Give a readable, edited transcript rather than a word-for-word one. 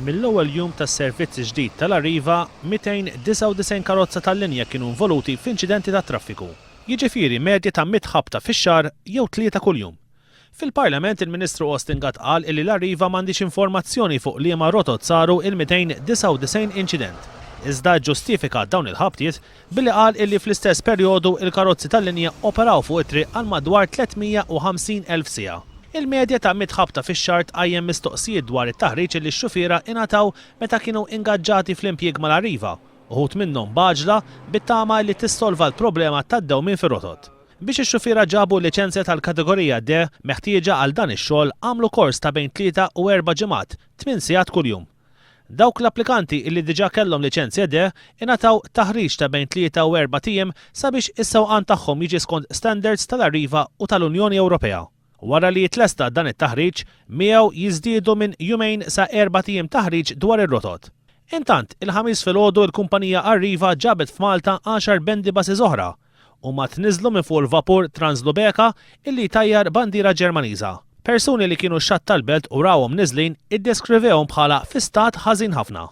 Mill-ewwel jum tas-servizz ġdid tal-Arriva, 299 karozza tal-linja kienu involuti f'inċidenti tat-traffiku. Jiġifieri medja ta' mitt ħabta fix-xahar jew tlieta kuljum. Fil-Parlament il-Ministru Austin Gatt qal illi l-Arriva m'għandhiex informazzjoni fuq liema rotot saru il-299 inċident. Iżda ġġustifika dawn il-ħabtiet billi qal illi fl-istess perjodu il-karozzi tal-linja operaw fuq it-triq għal madwar 350,000 siegħa. Il-medja ta' mitt ħabta fix-xahar tqajjem mistoqsijiet dwar it-taħriġ illi x-xufiera ingħataw meta kienu ingaġġati fl-impjieg mal-Arriva, uħud minnhom b'għaġla bit-tama illi tissolva l-problema tad-dewmien fir-rotot. Biex ix-xufiera ġabu l-liċenzja tal-kategorija D meħtieġa għal dan ix-xogħol għamlu kors ta' bejn tlieta u erba' ġimgħat, tmien sigħat kuljum. Dawk l-applikanti illi diġà kellhom liċenzja D ingħataw taħriġ ta' bejn tlieta u erbat ijiem sabiex is-sewqan tagħhom jiġi skont standards tal-Arriva u tal-Unjoni Ewropea. Wara li jitlesta dan it-taħriġ, miegħu jiżdiedu minn jumejn sa erbat ijiem taħriġ dwar ir-rotot. Intant, il-Ħamis filgħodu l-kumpanija Arriva ġabet f'Malta għaxar bendy buses oħra. Huma tniżżlu minn fuq il-vapur Translubeka illi jtajjar bandiera Ġermaniża. Persuni li kienu x-xatt tal-belt u rawhom niżlin iddeskrivewhom bħala fi stat ħażin ħafna.